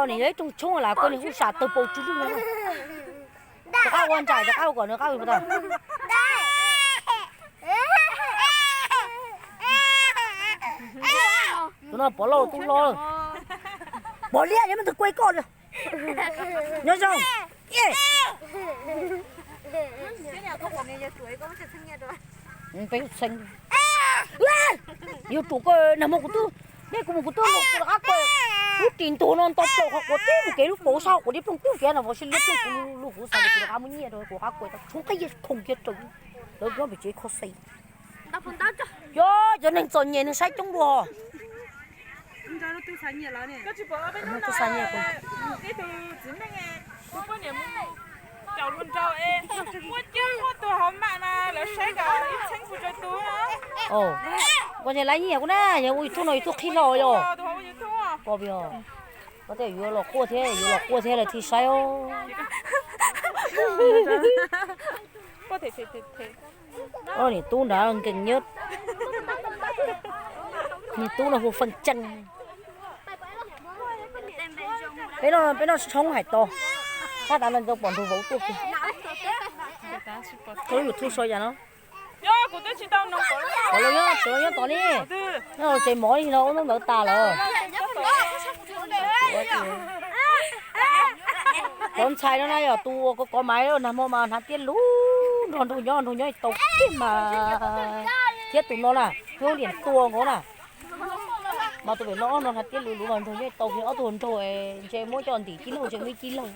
Nim yog ib rooj tshoob las koj niag kuj sam tawg paus tsw lwj no. Rov qab ua ntsais, rov qab ua kom nws qab ua tas. Tus no Pov Lauj tub hlob. Pov Liab, yog muaj tus kuj koj li. Nyob zoo. Peb txheeb. Yuav tsum koj nag hmo kuv twb, nej kuv mus kuv twb los kuv rov qab koj. Lub ris ntuag no nto plaws qhov quav tib mus kev lub paus sab quav dib ploog kub kiag no, vov si liab ploog kuv lub kuv xav tias kuv rov qab muab nyiaj rau kuv rov qab koj tshoob qab yag khoom kiag raws. Lawv nyob pem tsev kho xais. Yog cov neeg txom nyem neeg saib coob dua. Tub xav nyiaj. Koj ces lawv nyiam kuv na, yog ua YouTube no YouTube qhib hlo yog. Koj pom yog, koj tej yuav los quaj thiab, yuav los quaj thiab lawv thiaj saib os. Niam tub nrad nkees nyob. Niam tub no hu Feej Ceeb. Peb no, peb no tshoob hais tos. Thaj tas no ntxoo pom nrug vauv tuaj kiag. Tau YouTube so yam no. Qhov los nyob, tsev los nyob tod ne. Nyob tsev mov li no ua ntawd tas lawm. Cov ntxhais no na yog tus uas kov kov maiv nag hmo mas hnav tiab lub nrog nraug nyob, nraug nyob tau kiag mas, thiab tus no na, nyob niam tua nkaus na. Mas tus pem no ob no hnav tiab lub lub mas nraug nyob tau kiag ob tug nraug, ntshe muab coj ntim tib laug ntshe muaj ib tib laug.